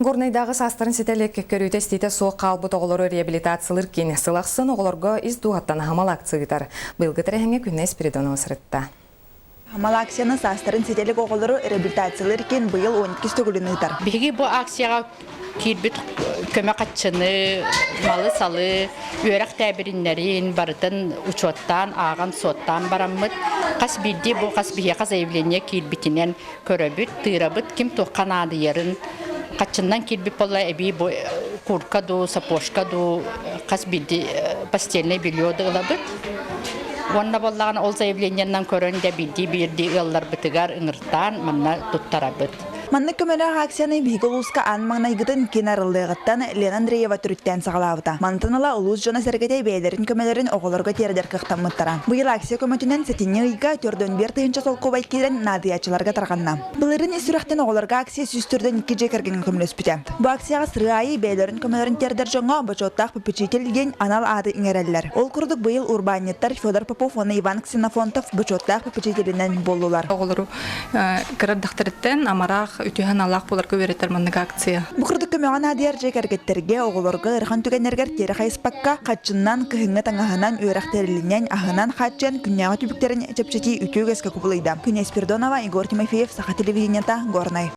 Горнайдааҕы саастарын ситэ илик көрүүтэ-истиитэ суох хаалбыт оҕолору реабилитациялыыр киин сыл ахсын оҕолорго ис дууһаттан аһымал акция ыытар. Быйылгы тэрээһиҥҥэ Күннэй Спиридонова сырытта. Аһымал акцияны саастарын ситэ илик оҕолору реабилитациялыыр киин быйыл 12 төгүлүн ыытар. Биһиги бу акцияҕа киирбит көмө хаччыны, малы-салы, үөрэх тээбириннэрин барытын учуоттаан, ааҕан-суоттаан бараммыт, хас биирдии бу хас биһиэхэ заявление киирбитинэн көрөбүт, тыырабыт, ким туохха наадыйарын хаччыннан киирбит буолла эбии бу курка дуу, сапожка дуу, хас биирдии постельное белье да ылабыт. Уонна буоллаҕына ол заявлениеннан көрөн дьэ биирдии-биирдии ыалларбытыгар ыҥыртаан манна туттарабыт. Маннык көмөлөөх акцияны биһиги улууска аан маҥнайгытын киин арыллыаҕыттан Лена Андреева төрүттээн саҕалаабыта. Мантан ыла улуус дьоно-сэргэтэ бэйэлэрин көмөлөрүн оҕолорго тиэрдэр кыахтаммыттара. Быйыл акция көмөтүнэн сэтинньи ыйга 41 тыһыынча солкуобай киирэн наадыйааччыларга тарҕанна. Былырыын ис сүрэхтэн оҕолорго акция 142 дьиэ кэргэҥҥэ көмөлөспүтэ. Бу акцияҕа сырыы аайы бэйэлэрин көмөлөрүн тиэрдэр дьоҥҥо бочуоттаах попечитель диэн анал ааты иҥэрэллэр. Ол курдук быйыл урбаанньыттар Федор Попов уонна Иван Ксенофонтов бочуоттаах попечителинэн буоллулар. Оҕолору кыра эрдэхтэриттэн амарах, үтүө санаалаах буоларга үөрэтэр маннык акция. Бу курдук көмөҕө наадыйар дьиэ кэргэттэргэ, оҕолорго ыарахан түгэннэригэр тиэрэ хайыспакка, хаччыннан, кыһыҥҥы таҥаһынан, үөрэх тэрилинэн, аһынан хааччыйан күннээҕи түбүктэрин чэпчэтии үтүө үгэскэ кубулуйда. Күнэ Спиридонова, Егор Тимофеев, Саха телевидениета, Горнай.